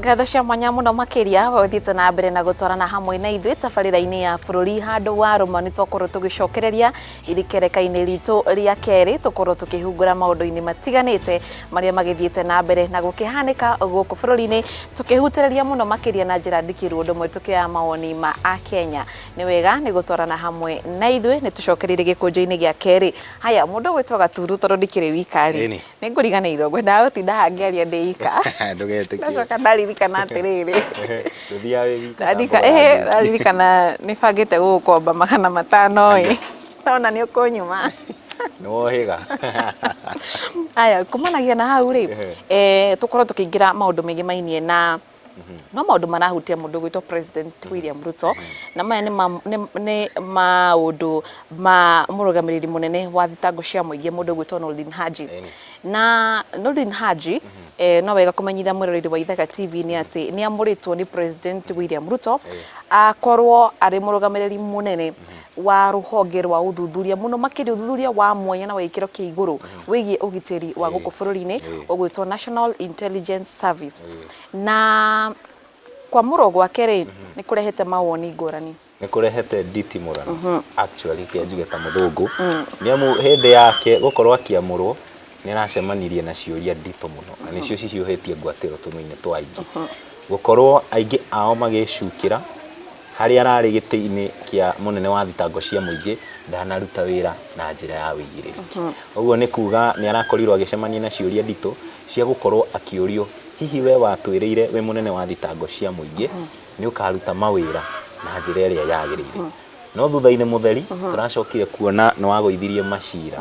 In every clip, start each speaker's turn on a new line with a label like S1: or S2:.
S1: Ngatho cia mwanya mũno makĩria ũthiĩte na mbere na gũtwarana hamwe na ithuĩ tabarĩra-inĩ ya bũrũri handũ wa rũma. Nĩ twakorwo tũgĩcokereria irikereka-inĩ ritũ rĩa kerĩ, tũkorwo tũkĩhungura maũndũ-inĩ matiganĩte marĩa magĩthiĩte na mbere na gũkĩhanĩka gũkũ bũrũri-inĩ, tũkĩhutĩrĩria mũno makĩria na njĩra ndikĩru ũndũ ũmwe tũkĩoya mawoni ma Akenya. Nĩ wega nĩ gũtwarana hamwe na ithuĩ. Nĩ tũcokereire gĩkũnjo-inĩ gĩa kerĩ. Haya, mũndũ ũgwĩtwo Gaturu, tondũ ndikĩrĩ wika rĩ, Nĩ ngũriganĩirwo, ngwendaga gũtinda haha ngĩaria ndĩ ika.
S2: Ndũgetĩkie.
S1: Ndacoka ndaririkana atĩrĩrĩ,
S2: Ndũthiaga wĩ wika ta
S1: ndarika
S2: mboga ya nduki.
S1: Ndaririkana nĩ bangĩte gũgũkomba 500 ĩ, ndona nĩ ũkũnyuma.
S2: Nĩ wohĩga.
S1: Aya, kumanagia na hau rĩ, tũkorwo tũkĩingĩra maũndũ maingĩ na no maũndũ marahutia mũndũ ũgwĩtwo President William Ruto, na maya nĩ maũndũ ma mũrũgamĩrĩri mũnene wa thitango cia mũingĩ, mũndũ ũgwĩtwo Noordin Haji. Na Noordin Haji, no wega kũmenyithia mwĩroreri wa Ithaka TV nĩ atĩ nĩ amũrĩtwo nĩ President William Ruto akorwo arĩ mũrũgamĩrĩri mũnene wa rũhonge rwa ũthuthuria, mũno makĩria ũthuthuria wa mwanya na wa gĩkĩro kĩa igũrũ wĩgiĩ ũgitĩri wa gũkũ bũrũri-inĩ, ũgwĩtwo National Intelligence Service. Na kwamũrwo gwake rĩ, nĩ kũrehete mawoni ngũrani.
S2: Nĩ kũrehete nditimũrano actually, kĩa njuge ta mũthũngũ, nĩ amu hĩndĩ yake gũkorwo akĩamũrwo nĩ aracemanirie na ciũria nditũ mũno, na nĩcio cihiũhĩtie ngwatĩro tũnua-inĩ twa aingĩ, gũkorwo aingĩ ao magĩcukĩra harĩa ararĩ gĩtĩ-inĩ kĩa mũnene wa thitango cia mũingĩ ndanaruta wĩra na njĩra ya ũigĩrĩrĩki. Ũguo nĩ kuga nĩ arakorirwo agĩcemania na ciũria nditũ cia gũkorwo akĩũrio, hihi we watwĩrĩire wĩ mũnene wa thitango cia mũingĩ nĩ ũkaruta mawĩra na njĩra ĩrĩa yagĩrĩire, no thutha-inĩ mũtheri tũracokire kuona nĩ wagũithirie macira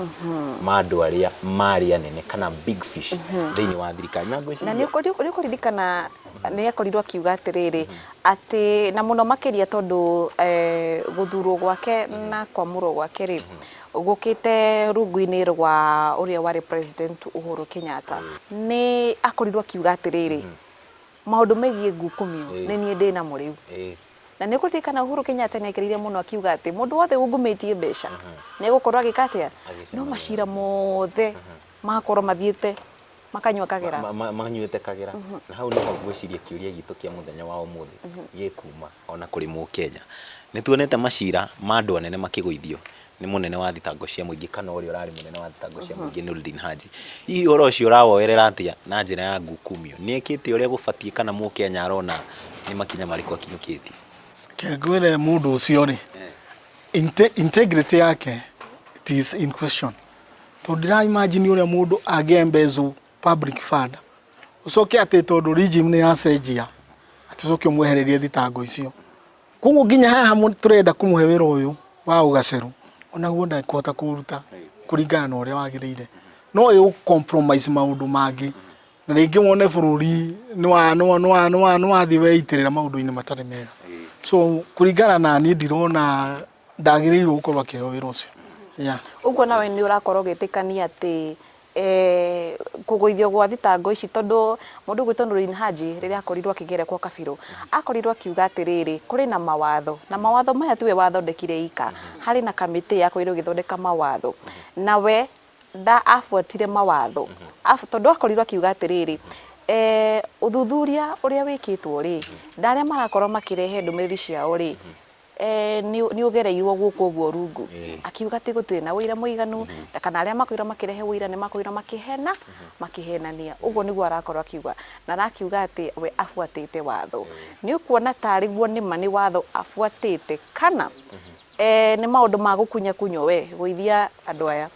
S2: ma andũ arĩa marĩ anene kana big fish thĩinĩ wa thirikari, na
S1: Na
S2: ngwĩciria
S1: nĩ ũkũririkana nĩ akorirwo akiuga atĩrĩrĩ, atĩ na mũno makĩria tondũ gũthurwo gwake na kwamũrwo gwake rĩ, gũkĩte rungu-inĩ rwa ũrĩa warĩ President Uhuru Kenyatta, nĩ akorirwo akiuga atĩrĩrĩ, maũndũ megiĩ ngukumio nĩ niĩ ndĩ namo rĩu. Na nĩ ũkũririkana Uhuru Kenyatta nĩ ekĩrĩire mũno akiuga atĩ mũndũ wothe ungumĩtie mbeca nĩ egũkorwo agĩka atĩa? No macira mothe magakorwo mathiĩte makanyua kagera.
S2: Manyuĩte kagera. Na hau nĩho ngwĩciria kĩũria gitũ kĩa mũthenya wa ũmũthĩ gĩkuma ona kũrĩ mũkenya. Nĩ tuonete macira ma andũ anene makĩgũithio nĩ mũnene wa thitango cia mũingĩ kana ũrĩa ũrarĩ mũnene wa thitango cia mũingĩ Noordin Haji. Hihi ũhoro ũcio ũrawoerera atĩa na njĩra ya ngukumio? Nĩ ekĩte ũrĩa gũbatiĩ kana mũkenya arona nĩ makinya marĩkũ akinyũkĩtie?
S3: Reke ngwĩre, mũndũ ũcio rĩ, integrity yake, it is in question, tondũ ndĩra imagine ũrĩa mũndũ angĩ embezzle public fund, ũcoke atĩ tondũ regime nĩ yacenjia atĩ ũcoke ũmwehererie thitango icio. Koguo nginya haha tũrenda kũmũhe wĩra ũyũ wa ũgacerũ, onaguo ndekũhota kũũruta kũringana na ũrĩa wagĩrĩire, no ĩgũ compromise maũndũ mangĩ, na rĩngĩ wone bũrũri nĩ wathiĩ weitĩrĩra maũndũ-inĩ matarĩ mega. So kũringana na niĩ, ndirona ndagĩrĩirwo gũkorwo akĩheo wĩra ũcio, yeah.
S1: Ũguo nawe nĩ ũrakorwo ũgĩtĩkania atĩ kũgũithio gwa thitango ici, tondũ mũndũ ũgwĩtwo Noordin Haji rĩrĩa akorirwo akĩgerekwo kabirũ, akorirwo akiuga atĩrĩrĩ, kũrĩ na mawatho, na mawatho maya tiwe wathondekire ika, harĩ na kamĩtĩ yakorirwo ĩgĩthondeka mawatho, na we nda abuatire mawatho, tondũ akorirwo akiuga atĩrĩrĩ, ũthuthuria ũrĩa wĩkĩtwo rĩ, na arĩa marakorwo makĩrehe ndũmĩrĩri ciao rĩ, nĩ ũgereirwo gũkũ ũguo rungu. Akiuga atĩ gũtirĩ na ũira mũiganu, na kana arĩa makorirwo makĩrehe ũira nĩ makorirwo makĩhena, makĩhenania. Ũguo nĩguo arakorwo akiuga. Na arakiuga atĩ we abuatĩte watho. Nĩ ũkuona tarĩ guo nĩma nĩ watho abuatĩte kana nĩ maũndũ ma gũkunyakunywo we gũithia andũ aya?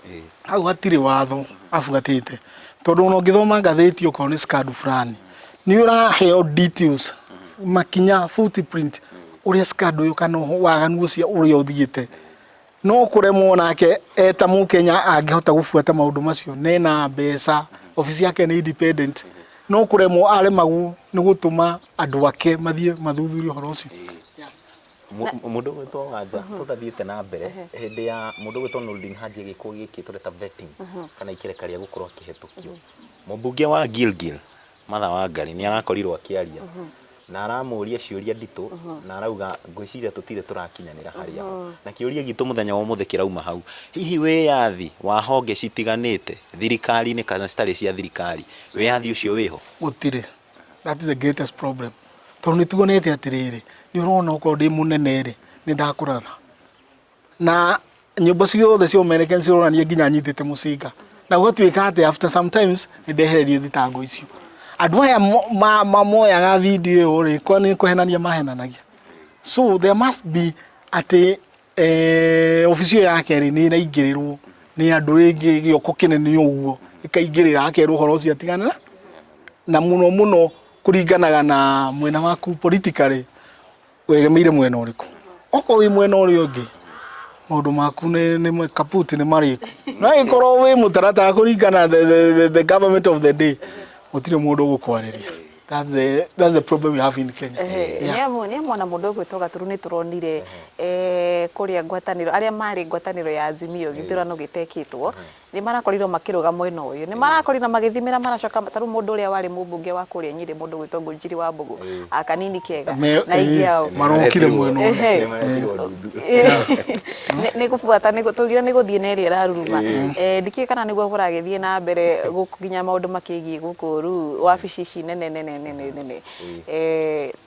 S3: Hau hatirĩ watho abuatĩte, tondũ ona ũngĩthoma ngathĩti okorwo nĩ scandal fulani, nĩ ũraheo details, makinya, footprint, ũrĩa scandal ĩyo kana waganu ũcio ũrĩa ũthiĩte. No kũremwo nake eta mũkenya angĩhota gũbuata maũndũ macio, nena mbeca, obici yake nĩ independent, no kũremwo aremagwo nĩ gũtũma andũ ake mathiĩ mathuthurie ũhoro ũcio.
S2: Mũndũ ũgwĩtwo Wanja, tũtathiĩte na mbere, hĩndĩ ya mũndũ ũgwĩtwo Noordin Haji agĩkwo gĩkĩ tũreta vetting kana ikereka rĩa gũkorwo akĩhetũkio, mũmbunge wa Gilgil Martha Wangari nĩ arakorirwo akĩaria na aramũria ciũria nditũ, na arauga ngwĩciria tũtirĩ tũrakinyanĩra harĩa ho. Na kĩũria gitũ mũthenya wa ũmũthĩ kĩrauma hau, hihi wĩyathi wa honge citiganĩte thirikari-inĩ kana citarĩ cia thirikari, wĩyathi ũcio wĩho?
S3: Gũtirĩ. That is the greatest problem, tondũ nĩ tuonete atĩrĩrĩ, nĩ ũrona okorwo ndĩ mũnene rĩ, nĩ ndakũratha na nyĩmbo ciothe cia American cironania nginya nyitĩte mũcinga, na gũgatuĩka atĩ after sometimes nĩ ndehererio thitango icio. Andũ aya moyaga video ĩyo rĩ, kwa nĩ kũhenania mahenanagia. So there must be atĩ obici ĩyo yake rĩ, nĩ ĩraingĩrĩrwo nĩ andũ rĩngĩ, gĩoko kĩnene ũguo gĩkaingĩrĩra, akerwo ũhoro ũcio atigane na mũno mũno kũringanaga na mwena waku politically, wegemeire mwena ũrĩkũ. Okorwo wĩ mwena ũrĩa ũngĩ, maũndũ maku nĩ kaputi nĩ marĩku, no angĩkorwo wĩ mũtaratara kũringana the government of the day, gũtirĩ mũndũ ũgũkwarĩria. That's the problem we have in Kenya. Yeah.
S1: Nĩ amu ona mũndũ ũgwĩtwo Gaturu nĩ tũronire kũrĩa ngwatanĩro, arĩa marĩ ngwatanĩro ya Azimio gĩthurano gĩtekĩtwo, nĩ marakorirwo makĩrũga mwena ũyũ, nĩ marakorirwo magĩthimĩra, maracoka ta rĩu mũndũ ũrĩa warĩ mũmbunge wa kũrĩa Nyĩrĩ, mũndũ ũgwĩtwo Ngũnjiri wa Mbũgũ, kanini kega na ingĩ ao.
S3: Marokire mwena ũrĩa.
S2: Nĩmaretirwo ndundu.
S1: Nĩ gũbuata nĩ tũgire nĩ gũthiĩ na ĩrĩa ĩraruruma. Ndikĩũĩ kana nĩguo kũragĩthiĩ na mbere gũkũ nginya maũndũ makĩgiĩ gũkũ rĩu wabici ici nene nene nene nene.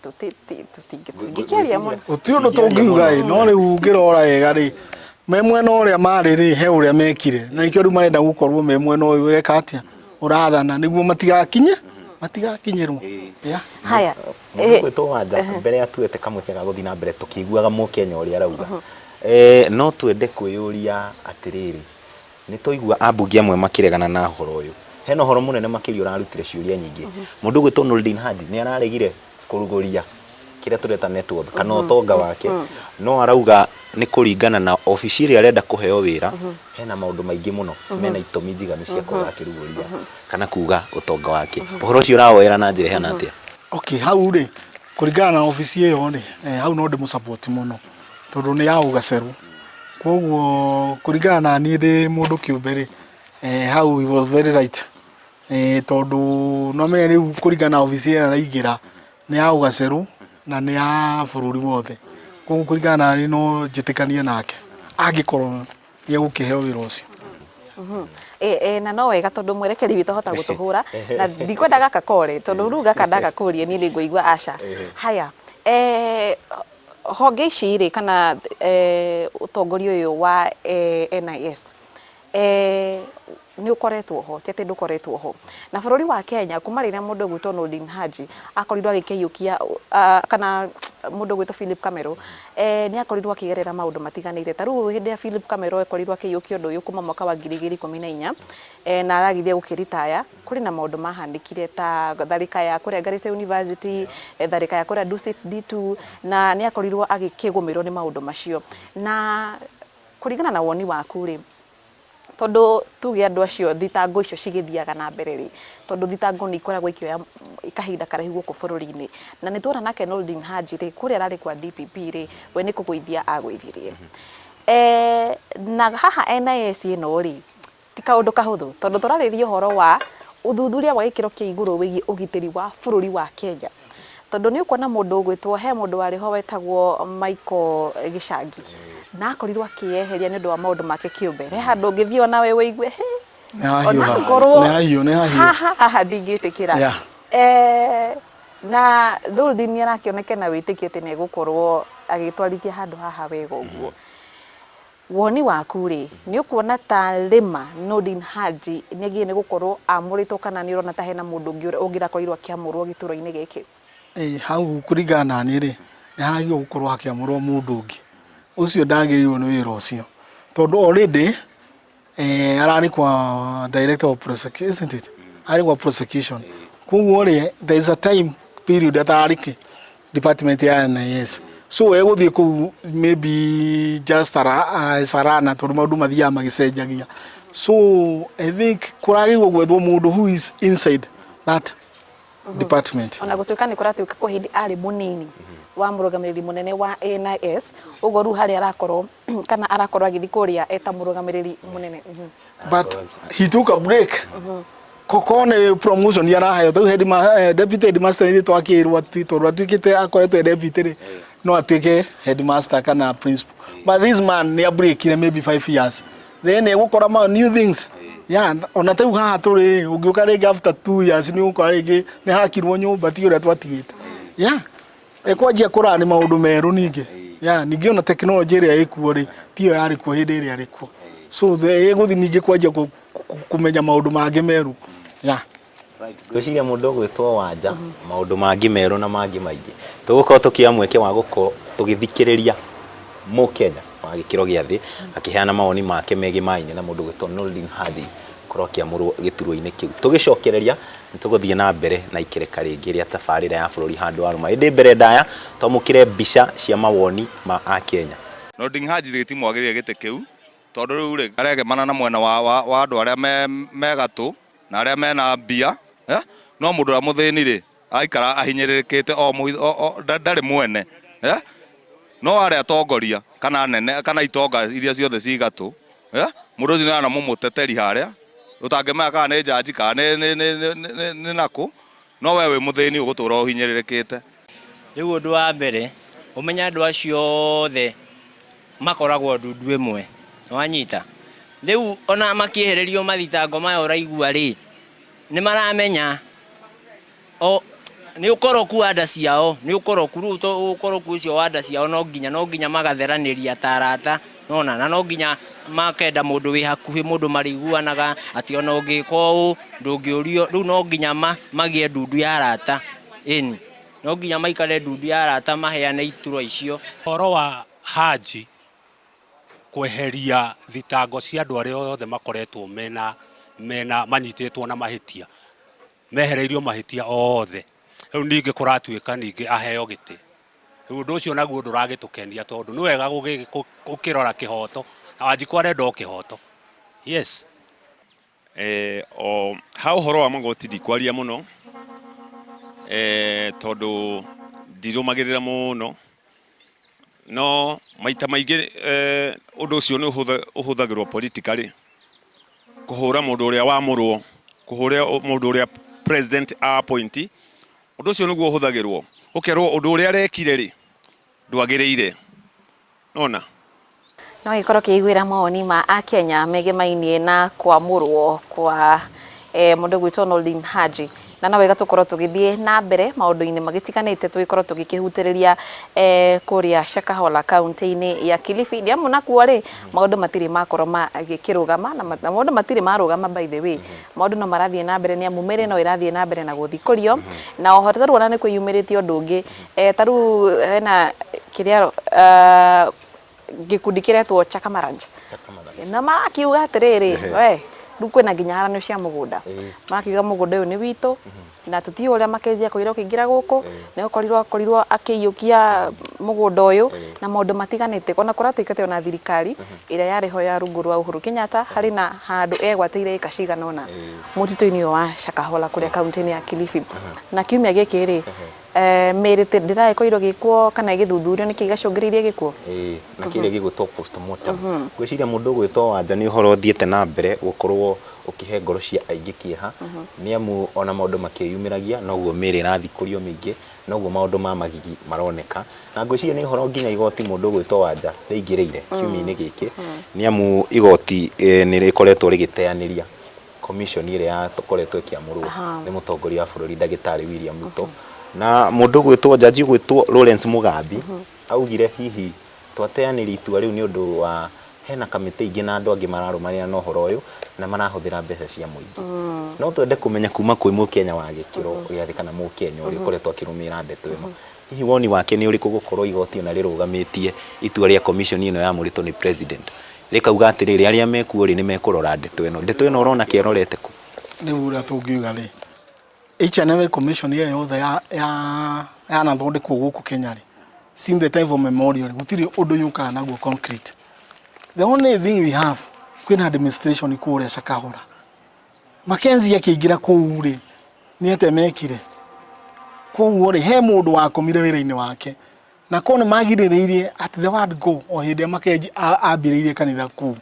S1: Tũtingĩkĩaria mũno.
S3: Gũtirĩ ũndũ tũngiuga ĩ, no rĩu ũngĩrora wega rĩ, me mwena ũrĩa marĩ rĩ, he ũrĩa mekire, na nĩkĩo rĩu marenda gũkorwo me mwena ũyũ ũreka atĩa, ũrathana, nĩguo matigakinyĩrwo. Yeah.
S1: Haya.
S2: Mũndũ ũgwĩtwo Wanja, mbere ya tuete kamweke ga gũthiĩ na mbere tũkĩiguaga mũkenya ũrĩa arauga, no twende kwĩyũria atĩrĩrĩ, nĩ twaigua ambunge amwe makĩregana na ũhoro ũyũ. Hena ũhoro mũnene makĩria ũrarutire ciũria nyingĩ. Mũndũ ũgwĩtwo Noordin Haji nĩ araregire kũrugũria kĩrĩa tũreta net worth kana ũtonga wake, no arauga nĩ kũringana na obici ĩrĩa arenda kũheo wĩra, hena maũndũ maingĩ mũno mena itũmi njiganu cia kwaga akĩrugũria kana kuga ũtonga wake. Ũhoro ũcio ũrawoera na njĩra ĩhana atĩa?
S3: Okay, hau rĩ, kũringana na obici ĩyo rĩ, hau no ndĩmũ-support mũno, tondũ nĩ ya ũgacerũ. Koguo kũringana na niĩ ndĩ mũndũ kĩũmbe rĩ, hau he was very right, tondũ no menye rĩu kũringana na obici ĩrĩa araingĩra nĩ ya ũgacerũ na nĩ ya bũrũri wothe. Koguo kũringana na niĩ no njĩtĩkanie nake angĩkorwo nĩ egũkĩheo wĩra ũcio.
S1: Na no wega, tondũ mwerekeri witũ ahota gũtũhũra na ndikwenda gaka kore, tondũ rĩu gaka ndagakũria niĩ nĩ ngũigua aca. Haya, honge ici rĩ, kana ũtongoria ũyũ wa NIS nĩ ũkoretwo ho, ti atĩ ndũkoretwo ho na bũrũri wa Kenya kuma rĩrĩa mũndũ ũgwĩtwo Noordin Haji akorirwo agĩkĩiyũkia, kana mũndũ ũgwĩtwo Philip Kamero, nĩ akorirwo akĩgerera maũndũ matiganĩte. Ta rĩu hĩndĩ ya Philip Kamero akorirwo akĩiyũkia ũndũ ũyũ kuma mwaka wa 2014, na aragithia gũkĩritaya, kũrĩ na maũndũ mahanĩkire ta tharĩka ya kũrĩa Garissa University, tharĩka ya kũrĩa Dusit D2, na nĩ akorirwo agĩkĩgũmĩrwo nĩ maũndũ macio. Na kũringana na woni waku rĩ, tondũ tuge andũ acio thitango icio cigĩthiaga na mbere rĩ, tondũ thitango nĩ ikoragwo ikĩoya kahinda karaihu gũkũ bũrũri-inĩ, na nĩ tuona nake Noordin Haji rĩ, kũrĩa ararĩ kwa DPP rĩ, we nĩ kũgũithia agũithirie. Na haha NIS ĩno rĩ, ti kaũndũ kahũthũ, tondũ tũrarĩrĩria ũhoro wa ũthuthuria wa gĩkĩro kĩa igũrũ wĩgiĩ ũgitĩri wa bũrũri wa Kenya, tondũ nĩ ũkuona mũndũ ũgwĩtwo, he mũndũ warĩ ho wetagwo Michael Gĩcangi, na akorirwo akĩyeheria nĩ ũndũ wa maũndũ make kĩũmbe. He handũ ũngĩthiĩ onawe wĩigue he
S3: Nĩ hahiũ haha.
S1: Onakorwo
S3: Nĩ hahiũ, nĩ hahiũ.
S1: Haha haha ndingĩtĩkĩra. Na Noordin nĩ arakĩoneka na wĩtĩkio atĩ nĩ egũkorwo agĩtwarithia handũ haha wega ũguo. Woni waku rĩ, nĩ ũkuona ta rĩma Noordin Haji nĩ agĩrĩire nĩ gũkorwo amũrĩtwo, kana nĩ ũrona ta hena mũndũ ũngĩ ũngĩrakorirwo akĩamũrwo gĩturwa-inĩ gĩkĩ?
S3: Hau kũringana na niĩ rĩ, nĩ haragĩrĩirwo gũkorwo hakĩamũrwo mũndũ ũngĩ. Ũcio ndagĩrĩirwo nĩ wĩra ũcio, tondũ already ararĩ kwa director of prosecution, isn't it? Arĩ kwa prosecution. Koguo rĩ, there is a time period atararĩ kĩ department ya NIS. So egũthiĩ kũu maybe just sarana, tondũ maũndũ mathiaga magĩcenjagia. So I think kũragĩrĩirwo gwethwo mũndũ who is inside that department.
S1: Ona gũtuĩka nĩ kũratuĩka kwĩ hĩndĩ arĩ mũnini wa mũrũgamĩrĩri mũnene wa NIS, ũguo rĩu harĩa arakorwo kana arakorwo agĩthiĩ kũrĩa eta mũrũgamĩrĩri mũnene.
S3: But he took a break. Koko nĩ promotion araheo tau head deputy headmaster, nĩ twakĩrwo atĩ tondũ atuĩkĩte akoretwo e deputy rĩ, no atuĩke headmaster kana principal, but this man nĩ abreakire maybe 5 years, then egũkora ma new things. Ya ona ta rĩu haha tũrĩ ũngĩũka rĩngĩ after 2 years nĩ ũgũkora rĩngĩ nĩ hakirwo nyũmba, ti ũrĩa twatigĩte. Ya ĩkwanjia kũra nĩ maũndũ merũ ningĩ. Ya ningĩ ona technology ĩrĩa ĩkuo rĩ, tiyo yarĩ kuo hĩndĩ ĩrĩa ĩrĩ kuo, so ĩgũthiĩ ningĩ kwanjia kũmenya maũndũ mangĩ merũ ya.
S2: Ngwĩciria mũndũ ũgwĩtwo Wanja, maũndũ mangĩ merũ na mangĩ maingĩ tũgũkorwo tũkĩoya mweke wa gũkorwo tũgĩthikĩrĩria mũkenya wa gĩkĩro gĩa thĩ akĩheana mawoni make megiĩ maĩ na mũndũ ũgwĩtwo Noordin Haji gũkorwo akĩamũrwo gĩturwa-inĩ kĩu. Tũgĩcokereria nĩ tũgũthiĩ na mbere na ikereka rĩngĩ rĩa tabarĩra ya bũrũri handũ wa rũma, ĩndĩ mbere ndaya twamũkĩre mbica cia mawoni ma akenya.
S4: Noordin Haji gĩtimwagĩrĩire gĩtĩ kĩu tondũ rĩu rĩ aregemana na mwena wa andũ arĩa me gatũ na arĩa mena mbia eh? No mũndũ ũrĩa mũthĩni rĩ aikara ahinyĩrĩrĩkĩte o ndarĩ mwene eh? No arĩa atongoria kana anene kana itonga iria ciothe ci gatũ eh? Mũndũ ũcio nĩ mũmũteteri harĩa ũtangĩmenya kana nĩ njanji kana nĩ nakũ, no we wĩ mũthĩni ũgũtũra ũhinyĩrĩrĩkĩte.
S5: Rĩu ũndũ wa mbere ũmenye andũ acio othe makoragwo ndundu ĩmwe, nĩwanyita? Rĩu ona makĩehererio mathitango maya ũraigua rĩ, nĩ maramenya o nĩ ũkoroku wa nda ciao, nĩ ũkoroku rĩu to ũkoroku ũcio wa nda ciao no nginya magatheranĩria ta arata, nona na no nginya makenda mũndũ wĩ hakuhĩ, mũndũ marĩiguanaga atĩ ona ũngĩka ũũ ndũngĩũrio. Rĩu no nginya magĩe ndundu ya arata, ĩni no nginya maikare ndundu ya arata maheane iturwa icio.
S6: Ũhoro wa Haji kweheria thitango cia andũ arĩa othe makoretwo mena manyitĩtwo na mahĩtia, mehereirio mahĩtia othe, rĩu ningĩ kũratuĩka ningĩ aheo gĩtĩ. Rĩu ũndũ ũcio naguo ndũragĩtũkenia tondũ nĩ wega ũkĩrora kĩhoto na Wanjikũ arenda o kĩhoto, yes.
S4: O ha ũhoro wa magoti ndikwaria mũno tondũ ndirũmagĩrĩra mũno, no maita maingĩ ũndũ ũcio nĩ ũhũthagĩrwo politically kũhũra mũndũ ũrĩa wamũrwo, kũhũra mũndũ ũrĩa president appoint. Ũndũ ũcio nĩguo ũhũthagĩrwo ũkerwo ũndũ ũrĩa arekire rĩ ndwagĩrĩire nona.
S1: No gĩkorwo kĩiguĩra mawoni ma akenya megemainie na kwamũrwo kwa mũndũ gwĩtwo Noordin Haji, na no wega tũkorwo tũgĩthiĩ na mbere maũndũ-inĩ magĩtiganĩte, tũgĩkorwo tũgĩkĩhutĩrĩria kũrĩa Shakahola kaunti-inĩ ya Kilifi, nĩ amu nakuo rĩ maũndũ matirĩ makorwo magĩkĩrũgama na maũndũ matirĩ marũgama. By the way, maũndũ no marathiĩ na mbere nĩ amu mĩrĩ no ĩrathiĩ na mbere na gũthikũrio, na oho tarĩu ona nĩ kwĩyumĩrĩtie ũndũ ũngĩ, tarĩu hena kĩrĩa gĩkundi kĩretwo Chakamaranch na marakiuga atĩrĩrĩ, we rĩu kwĩna nginya haranio cia mũgũnda. Marakiuga mũgũnda ũyũ nĩ witũ na tũtiũĩ ũrĩa Mackenzie akorirwo akĩingĩra gũkũ, nĩ akorirwo akĩiyũkia mũgũnda ũyũ na maũndũ matiganĩte. Ona kũratuĩkĩte ona thirikari ĩrĩa yarĩ ho ya rungu rwa Uhuru Kenyatta harĩ na handũ egwatĩire ĩka cigana ũna mũtitũ-inĩ ũyũ wa Shakahola kũrĩa kaunti-inĩ ya Kilifi. Na kiumia gĩkĩ rĩ, mĩrĩ ndĩragĩkorirwo ĩgĩkwo kana ĩgĩthuthurio nĩkĩ gĩcũngĩrĩirie gĩkuũ.
S2: Ĩĩ, na kĩrĩa gĩgwĩtwo postmortem. Ngwĩciria mũndũ ũgwĩtwo Wanja nĩ ũhoro ũthiĩte na mbere gũkorwo ũkĩhe ngoro cia aingĩ kĩeha, nĩ amu ona maũndũ makĩyumĩragia noguo mĩrĩ ĩrathikũrio mĩingĩ, noguo maũndũ ma magigi maroneka. Na ngwĩciria nĩ ũhoro nginya igoti mũndũ ũgwĩtwo Wanja rĩingĩrĩire kiumia-inĩ gĩkĩ, nĩ amu igoti nĩ rĩkoretwo rĩgĩteanĩria commission ĩrĩa yakoretwo ĩkĩamũrwo nĩ mũtongoria wa bũrũri ndagĩtarĩ William Ruto, na mũndũ ũgwĩtwo jaji ũgwĩtwo Lawrence Mugambi augire hihi twateanĩria itua rĩu nĩ ũndũ wa hena kamĩtĩ ingĩ na andũ angĩ mararũmanĩra na ũhoro ũyũ na marahũthĩra mbeca cia mũingĩ. No twende kũmenya kuma kwĩ mũkenya wa gĩkĩro gĩa thĩ kana mũkenya ũrĩa ũkoretwo akĩrũmĩrĩra ndeto ĩno, hihi woni wake nĩ ũrĩkũ gũkorwo igoti ona rĩrũgamĩtie itua rĩa commission ĩno yamũrĩtwo nĩ president, rĩkauga atĩrĩrĩ, arĩa mekuo rĩ nĩ mekũrora ndeto ĩno. Ndeto ĩno ũrona kĩrorete kũ?
S3: Rĩu ũrĩa tũngiuga rĩ, each and every commission ĩyo yothe ya yanathondekwo gũkũ Kenya rĩ, since the time of memorial rĩ, gũtirĩ ũndũ yũkaga naguo concrete. The only thing we have, kwĩna administration kũrĩa Shakahola. Mackenzie akĩingĩra kũu rĩ, nĩ atĩa mekire? Koguo rĩ, he mũndũ wakomire wĩra-inĩ wake na korwo nĩ magirĩrĩirie at the word go o hĩndĩ ĩrĩa Mackenzie ambĩrĩirie kanitha kũu,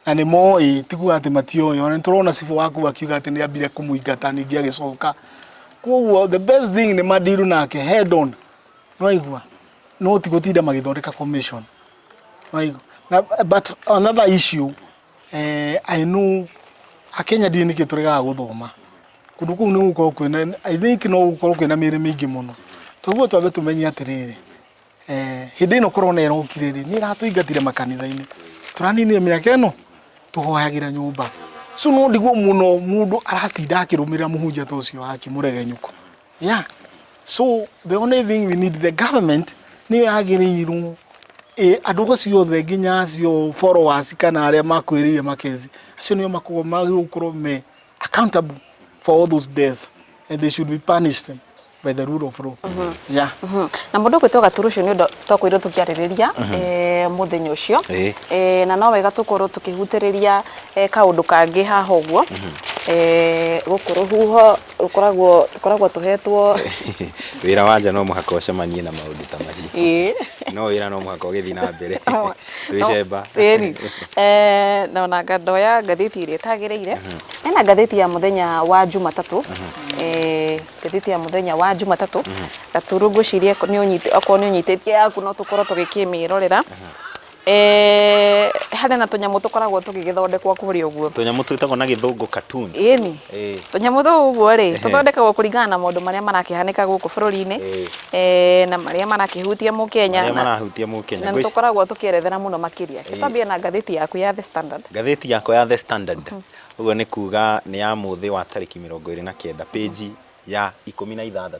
S3: na nĩ moĩ, ti kuga atĩ matioĩ. Ona nĩ tũrona cibũ waku akiuga atĩ nĩ ambire kũmũingata ningĩ agĩcoka. Koguo the best thing nĩ madiru nake head on, nĩwaigua, no ti gũtinda magĩthondeka commission, nĩwaigua. Na but another issue, I know Akenya ndiũĩ nĩkĩ tũregaga gũthoma. Kũndũ kũu nĩ gũkorwo kwĩna, I think no gũkorwo kwĩna mĩĩrĩ mĩingĩ mũno. Toguo twambe tũmenye atĩrĩrĩ, hĩndĩ ĩno corona ĩrokire rĩ, nĩ ĩratũingatire makanitha-inĩ. Tũraninire mĩaka ĩno tũhoyagĩra nyũmba. So no ndigwo mũno mũndũ aratinda akĩrũmĩrĩra mũhunjia ta ũcio wake mũregenyũku. Yeah. So the only thing we need the government nĩyo yagĩrĩirwo andũ acio othe nginya acio followers kana arĩa makuĩrĩire Mackenzie acio nĩo makoragwo magĩrĩirwo gũkorwo me accountable for all those deaths and they should be punished by the rule of law. Yeah.
S1: Na mũndũ ũgwĩtwo Gaturu ũcio nĩ ũndũ twakorirwo tũkĩarĩrĩria mũthenya ũcio. Na no wega tũkorwo tũkĩhutĩrĩria kaũndũ kangĩ haha ũguo. Gũkũ rũhuho rũkoragwo tũkoragwo tũhetwo
S2: Wĩra wa nja no mũhaka ũcemanie na maũndũ ta macio. No wĩra no mũhaka ũgĩthiĩ na mbere. Twĩcemba.
S1: Ĩni. Na ona anga ndoya ngathĩti ĩrĩa ĩtagĩrĩire. Hena ngathĩti ya mũthenya wa Jumatatũ. Ngathĩti ya mũthenya wa Jumatatũ. Gaturu ngwĩciria nĩ ũnyitĩ okorwo nĩ ũnyitĩtie yaku no tũkorwo tũgĩkĩmĩrorera. Harĩ na tũnyamũ tũkoragwo tũgĩgĩthondekwo kũrĩa ũguo.
S2: Tũnyamũ twĩtagwo na gĩthũngũ cartoon.
S1: Ĩni. Tũnyamũ tũu ũguo rĩ, tũthondekagwo kũringana na maũndũ marĩa marakĩhanĩka gũkũ bũrũri-inĩ, na marĩa marakĩhutia mũkenya.
S2: Marĩa marahutia mũkenya.
S1: Na nĩ tũkoragwo tũkĩerethera mũno makĩria. Reke twambie na ngathĩti yaku ya The Standard.
S2: Ngathĩti yakwa ya The Standard, ũguo nĩ kuga nĩ ya mũthĩ wa tarĩki 29, page ya 16.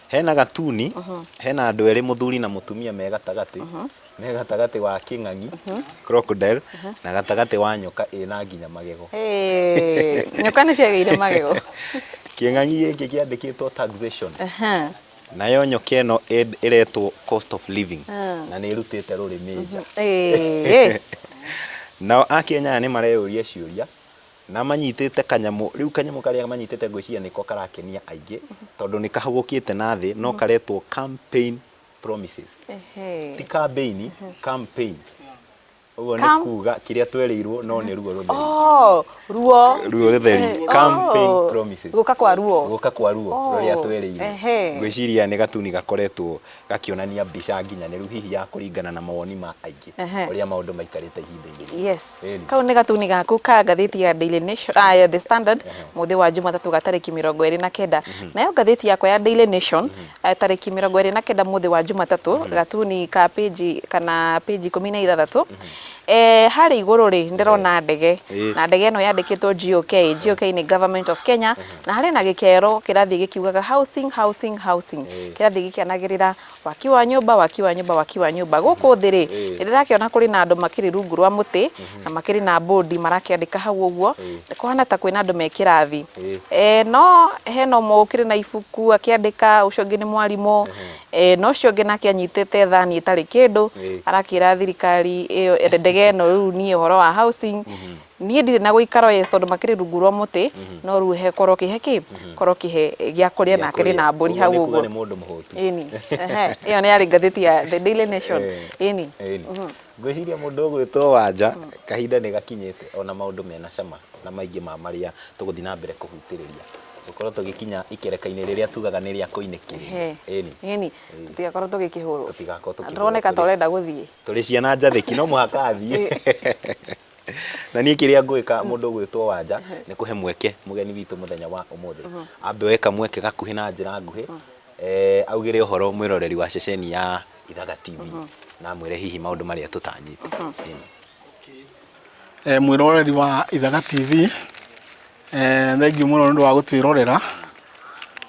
S2: Hena gatuni, hena andũ erĩ mũthuri na mũtumia me gatagatĩ, me gatagatĩ wa kĩng'ang'i, crocodile, na gatagatĩ wa nyoka ĩna nginya magego.
S1: Hey, nyoka nĩ ciagĩire magego.
S2: Kĩng'ang'i gĩkĩ kĩandĩkĩtwo taxation. Nayo nyoka ĩno ĩretwo cost of living na nĩ ĩrutĩte rũrĩmĩ nja. Nao Akenya aya nĩ mareyũria ciũria na manyitĩte kanyamũ, rĩu kanyamũ karĩa manyitĩte ngwĩciria nĩko karakenia aingĩ tondũ nĩ kahũgũkĩte na thĩ no karetwo campaign promises. Ti campaign, campaign. Ũguo nĩ kuga kĩrĩa twerĩirwo no nĩ ruo rũtheri.
S1: Oh, ruo.
S2: Ruo rũtheri. Campaign promises.
S1: Gũka kwa ruo.
S2: Gũka kwa ruo rũrĩa twerĩirwo. Ngwĩciria nĩ gatuni gakoretwo gakĩonania mbica nginyanĩru hihi ya kũringana na mawoni ma aingĩ ũrĩa maũndũ maikarĩte ihinda-inĩ rĩrĩ.
S1: Yes. Kau nĩ gatuni gaku ka ngathĩti ya Daily Nation, ya The Standard mũthĩ wa Jumatatũ ga tarĩki 29. Nayo ngathĩti yakwa ya Daily Nation tarĩki 29 mũthĩ wa Jumatatũ, gatuni ka page kana page 16. Harĩa igũrũ rĩ, ndĩrona ndege na ndege ĩno yandĩkĩtwo GOK. GOK nĩ Government of Kenya na harĩ na gĩkero kĩrathiĩ gĩkiugaga housing, housing, housing. Kĩrathiĩ gĩkĩanagĩrĩra waki wa nyũmba, waki wa nyũmba, waki wa nyũmba. Gũkũ thĩ rĩ, nĩ ndĩrakĩona kũrĩ na andũ makĩrĩ rungu rwa mũtĩ na makĩrĩ na bũndi marakĩandĩka hau ũguo. Kũhana ta kwĩna andũ me kĩrathi. No hena ũmwe ũkĩrĩ na ibuku akĩandĩka, ũcio ũngĩ nĩ mwarimũ, na ũcio ũngĩ nake anyitĩte thani ĩtarĩ kĩndũ, arakĩra thirikari ĩyo ndege ĩno rĩu niĩ ũhoro wa housing, niĩ ndirĩ na gũikara yes tondũ makĩrĩ rungu rwa mũtĩ, no rĩu he korwo kĩhe kĩ, korwo kĩhe gĩa kũrĩa na akĩrĩ na mbũri hau
S2: ũguo. Ũguo nĩ kuga nĩ mũndũ mũhũtu.
S1: Ĩni, ĩyo nĩ yarĩ ngathĩti ya The Daily Nation. Ĩni.
S2: Ngwĩciria mũndũ ũgwĩtwo Wanja kahinda nĩ gakinyĩte ona maũndũ mena cama na maingĩ ma marĩa tũgũthiĩ na mbere kũhutĩrĩria. Tũkorwo tũgĩkinya ikereka-inĩ rĩrĩa tugaga nĩ rĩa kũinĩkĩrĩria. Ĩni.
S1: Ĩni, tũtigakorwo tũgĩkĩhũrwo.
S2: Tũtigakorwo tũkĩhũrwo.
S1: Ndĩroneka ta ũrenda gũthiĩ.
S2: Tũrĩ ciana njathĩki no mũhaka athiĩ. Na niĩ kĩrĩa ngwĩka mũndũ ũgwĩtwo Wanja nĩ kũhe mweke mũgeni witũ mũthenya wa ũmũthĩ. Ambe oe kamweke gakuhĩ na njĩra nguhĩ, augĩre ũhoro mwĩroreri wa ceceni ya Ithaga TV na amwĩre hihi maũndũ marĩa tũtanyĩte.
S3: Mwĩroreri wa Ithaga TV, thengiũ mũno nĩ ũndũ wa gũtwĩrorera.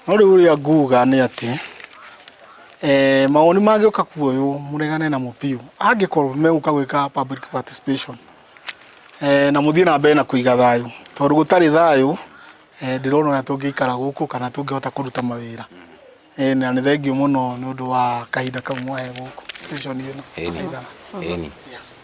S3: No rĩu ũrĩa nguga nĩ atĩ, mawoni mangĩũka kuoywo mũregane namo biũ, angĩkorwo megũka gwĩka public participation, na mũthiĩ na mbere na kũiga thayũ, tondũ gũtarĩ thayũ ndirona ũrĩa tũngĩikara gũkũ kana tũngĩhota kũruta mawĩra. Ĩĩ na nĩ thengiũ mũno nĩ ũndũ wa kahinda kau mwahe gũkũ station ĩno.
S2: Ĩni, ĩni.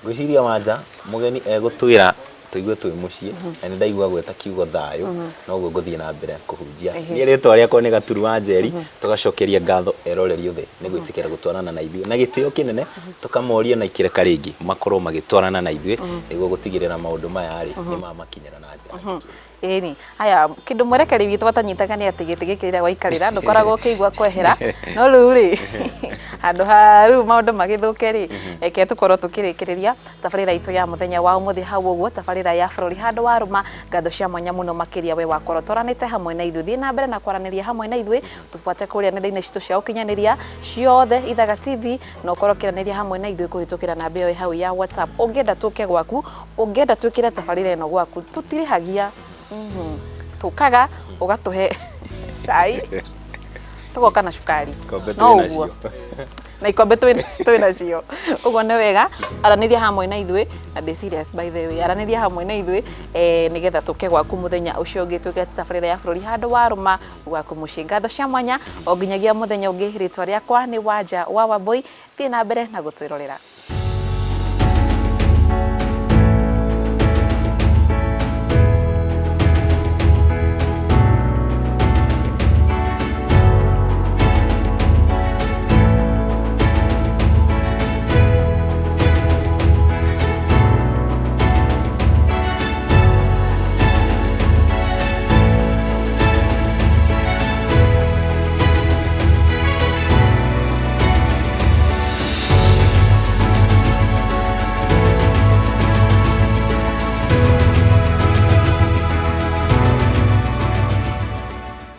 S2: Ngwĩciria Wanja, mũgeni egũtwĩra tũigue twĩ mũciĩ, na nĩ ndaigua gweta kiugo thayũ, noguo ngũthiĩ na mbere kũhunjia. Niĩ rĩtwa rĩakwa nĩ Gaturu wa Njeri, tũgacokeria ngatho eroreri othe nĩ gwĩtĩkĩra gũtwarana na ithuĩ. Na gĩtĩo kĩnene, tũkamoria na ikĩreka rĩngĩ makorwo magĩtwarana na ithuĩ, nĩguo gũtigĩrĩra maũndũ maya rĩ, nĩ mamakinyĩra na njĩra njega.
S1: Ĩni, haya kĩndũ mwerekeri witũ atanyitaga nĩ atĩ gĩtĩ gĩkĩ rĩrĩa waikarĩra ndũkoragwo ũkĩigua kwehera, no rĩu rĩ handũ ha rĩu maũndũ magĩthũke rĩ, reke tũkorwo tũkĩrĩkĩrĩria tabarĩra itũ ya mũthenya wa ũmũthĩ hau ũguo, tabarĩra ya bũrũri handũ warũma. Ngatho cia mwanya mũno makĩria we wakorwo twaranĩte hamwe na ithuĩ. Thiĩ na mbere na kwaranĩria hamwe na ithuĩ, tũbuate kũrĩa nenda-inĩ citũ cia ũkinyanĩria ciothe Ithaga TV, na ũkorwo ũkĩaranĩria hamwe na ithuĩ kũhĩtũkĩra namba ĩyo ĩ hau ya WhatsApp. Ũngĩenda tũke gwaku, ũngĩenda twĩkĩre tabarĩra ĩno gwaku, tũtirĩhagia, tũkaga ũgatũhe cai, tũgoka na cukari.
S2: Ikombe
S1: No
S2: twĩ
S1: ũguo.
S2: nacio.
S1: Na ikombe twĩ nacio. Ũguo nĩ wega, aranĩria hamwe na ithuĩ, na ndĩ serious by the way, aranĩria hamwe na ithuĩ nĩgetha tũke gwaku mũthenya ũcio ũngĩ twĩke tabarĩra ya bũrũri handũ warũma gwaku mũciĩ. Ngatho cia mwanya o nginyagia mũthenya ũngĩ, rĩtwa rĩakwa nĩ Wanja wa Wambũi, thiĩ na mbere na gũtwĩrorera.